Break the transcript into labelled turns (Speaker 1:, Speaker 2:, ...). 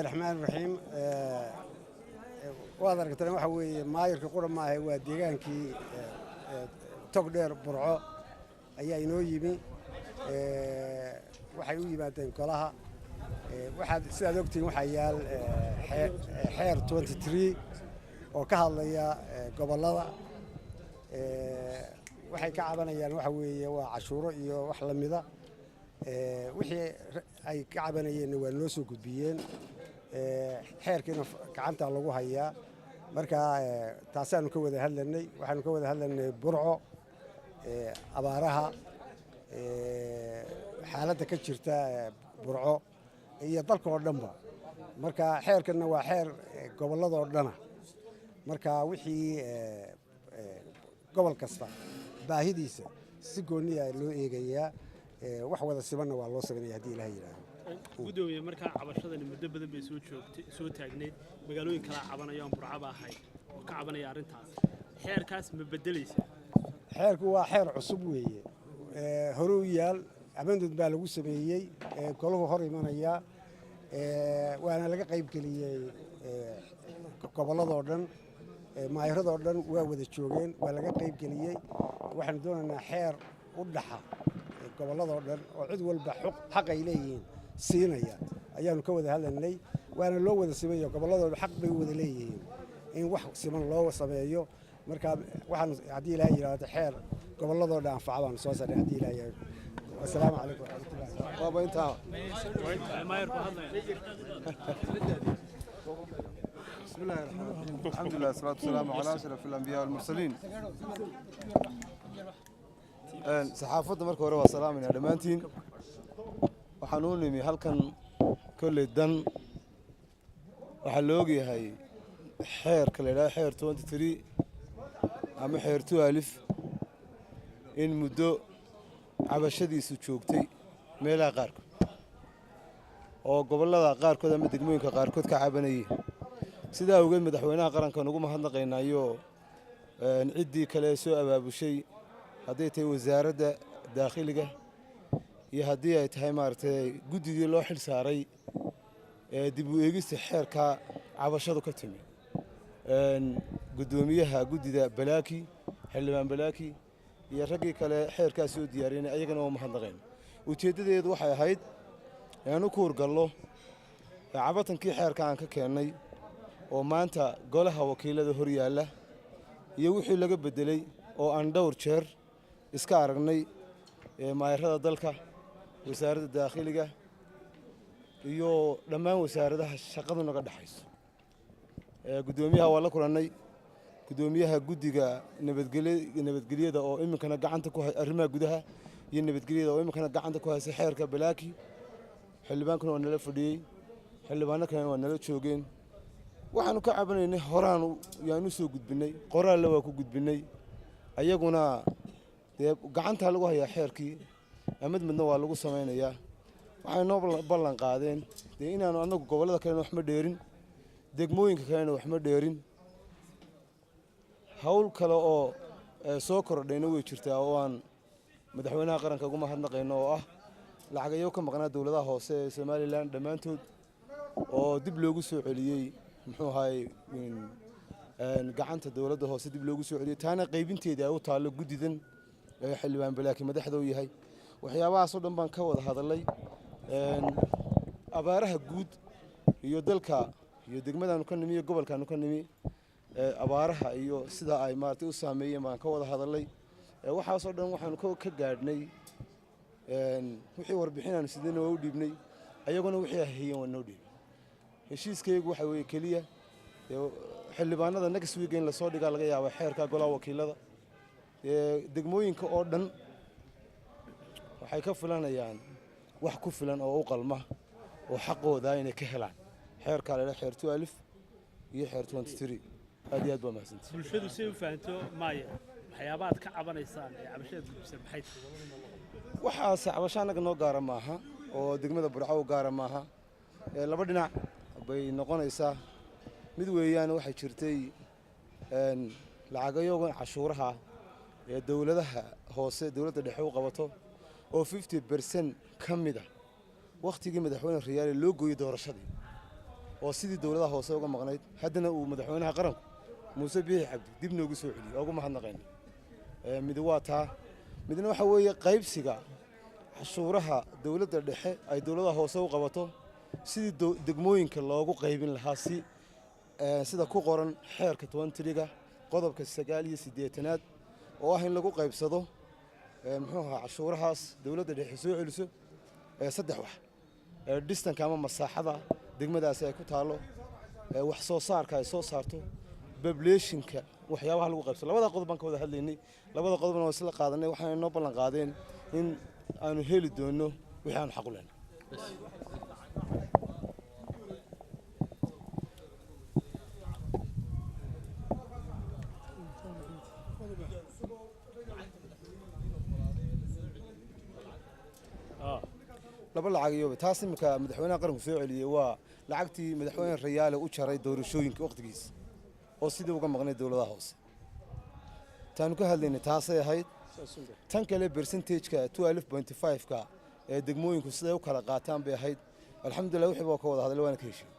Speaker 1: Raxmaan raxiim. Waad aragtaan, waxa weeye maayirka qura maaha, waa deegaankii Togdheer, Burco ayaa inoo yimi. Waxay u yimaadeen golaha. Waxaad sidaad ogtihiin, waxaa yaal xeer 23 oo ka hadlaya gobollada. Waxay ka cabanayaan waxa weeye waa cashuuro iyo wax la mida. Wixii ay ka cabanayeenna waa noo soo gudbiyeen, xeerkiina gacanta lagu hayaa. Marka taasaanu ka wada hadlanay. Waxaanu ka wada hadlanay Burco, abaaraha, xaaladda ka jirta Burco iyo dalka oo dhanba. Marka xeerkanna waa xeer gobolladoo dhana. Marka wixii gobol kasta baahidiisa si gooniya loo eegayaa, wax wada sibanna waa loo sameynaya, haddii Ilaah yidhaahdo.
Speaker 2: Gudoomiye, markaa cabashadani muddo badan bay soo joogtay, soo taagnayd. Magaalooyin kalaa cabanaya oon Burcaba ahayn oo ka cabanaya arrintaas. Xeerkaas ma beddelaysa?
Speaker 1: Xeerku waa xeer cusub weeye, hore u yaal, amendment baa lagu sameeyey, golahu hor imanayaa, waana laga qaybgeliyey gobolladoo dhan, maayiradoo dhan waa wada joogeen, waa laga qaybgeliyey. Waxaanu doonaynaa xeer u dhaxa gobolladoo dhan oo cid walba xaq ay leeyihiin siinaya ayaanu ka wada hadlanay, waana loo wada simayo. Gobolladoo xaq bay u wada leeyihiin in wax siman loo sameeyo. Marka waxaanu, haddii Ilahay yidhaahdo, xeer gobolladoo dhan anfaca baanu soo sarnay, haddii Ilahay yidhaahdo. Wasalaamu calaykum waraxmatullahi.
Speaker 3: Waaba intaa.
Speaker 2: Maayarku hadlaya.
Speaker 3: بسم الله الرحمن الرحيم، الحمد لله والصلاة والسلام على أشرف الأنبياء والمرسلين. Saxaafadda marka hore waa salaamayna dhammaantiin. Waxaan u nimi halkan kolley dan waxaa la ogyahay xeerka la yidhahdo xeer 23 ama xeer 12 in muddo cabashadiisu joogtay meelaha qaarkood oo gobollada qaarkood ama degmooyinka qaarkood ka cabanayay. Sidaa awgeed madaxweynaha qarankan ugu mahadnaqaynaayo ciddii kale ee soo abaabushay, hadday tahay Wasaaradda Daakhiliga iyo haddii ay tahay, maaragtay, guddidii loo xil saaray ee dib u eegista xeerka cabashadu ka timi, guddoomiyaha guddida Balaaki, Xildhibaan Balaaki, iyo raggii kale xeerkaas soo diyaariyeen, ayagana waa mahadnaqayn. Ujeeddadeedu waxay ahayd inaanu ku hurgallo cabatankii xeerka aan ka keennay oo maanta golaha wakiilada hor yaalla iyo wixii laga beddelay oo aan dhowr jeer iska aragnay maayarada dalka, Wasaaradda Daakhiliga iyo dhammaan wasaaradaha shaqadu naga dhexayso. Guddoomiyaha waa la kulannay, guddoomiyaha guddiga nabadgelyada oo iminkana gacanta ku arrimaha gudaha iyo nabadgelyada oo iminkana gacanta ku haysa xeerka, Balaaki xildhibaankuna waa nala fadhiyey, xildhibaano kalena waa nala joogeen. Waxaanu ka cabanaynay horaan yaanu soo gudbinnay, qoraalle waa ku gudbinnay, ayaguna dee gacantaa lagu hayaa xeerkii, amendmentna waa lagu samaynayaa. Waxay noo ballan qaadeen dee inaanu annagu gobollada kalena wax ma dheerin, degmooyinka kalena wax ma dheerin. Hawl kale oo soo kordhayna way jirtaa oo aan madaxweynaha qaranka ugu mahadnaqayno, oo ah lacagayo ka maqnaa dowladaha hoose ee Somaliland dhammaantood oo dib loogu soo celiyey, muxuu ahaay, gacanta dowladda hoose dib loogu soo celiyey, taana qaybinteedii ay u taallo guddidan ee Xildhibaan Balaaki madaxda u yahay. Waxyaabahaasoo dhan baan ka wada hadalay. Abaaraha guud iyo dalka iyo degmadaanu ka nimi iyo gobolkaanu ka nimi, abaaraha iyo sida ay, maaragtay, u saameeyeen baan ka wada hadalay. Waxaasoo dhan waxaanu ka gaadhnay wixii warbixin aanu sidayna waa u dhiibnay, ayaguna wixii ay hayeen waa noo dhiibay. Heshiiskaygu waxa weeye keliya xildhibaanada next week in lasoo dhigaa laga yaaba xeerka golaha wakiilada. Degmooyinka oo dhan waxay ka filanayaan wax ku filan oo u qalma oo xaqooda inay ka helaan xeerkaa la xeer 12 iyo xeer 23. Aad iyo aad baa mahadsantihi.
Speaker 2: Bulshadu si ay u fahanto, maaya, waxyaabaad ka cabanaysaan ee cabashada gudbisan maxay tahay?
Speaker 3: Waxaase cabasho annaga noo gaara maaha oo degmada Burco u gaara maaha. Laba dhinac bay noqonaysaa. Mid weeyaan, waxay jirtay lacagayogan cashuuraha ee dowladaha hoose dowladda dhexe u qabato oo 50% ka mid a wakhtigii Madaxweyne Riyaale loo gooyey doorashadii. Oo sidii dowladaha hoose uga maqnayd, haddana uu madaxweynaha qaranku Muuse Biixi Cabdi dib noogu soo celiyey, ugu mahadnaqayna. Mid waa taa, midna waxa weeye qaybsiga cashuuraha dowladda dhexe ay dowladaha hoose u qabato, sidii degmooyinka loogu qaybin lahaa, si sida ku qoran xeerka 13-ga qodobka 89aad, oo ah in lagu qaybsado muxuu ahaa cashuurahaas dowladda dhexe soo celiso saddex wax: distance-ka ama masaaxada degmadaasi ay ku taallo, wax soo saarka ay soo saarto, population-ka, waxyaabaha lagu qaybsado. Labada qodob baan ka wada hadlaynay, labada qodobna waa isla qaadanay. Waxaana noo ballan qaadeen in aanu heli doono wixii aanu xaq u leenahay. Laba lacag taas imika madaxweynaha qaranku soo celiyey waa lacagtii madaxweyne Rayaale u jaray doorashooyinka waqtigiisa, oo sidii uga maqnay dowladaha hoose. Taanu ka hadlaynay taasay ahayd. Tan kale percentage-ka 12.5-ka ee degmooyinku siday u kala qaataan bay ahayd. Alxamdulillah, wixii baa ka wada hadlay, waana ka heshiiyey.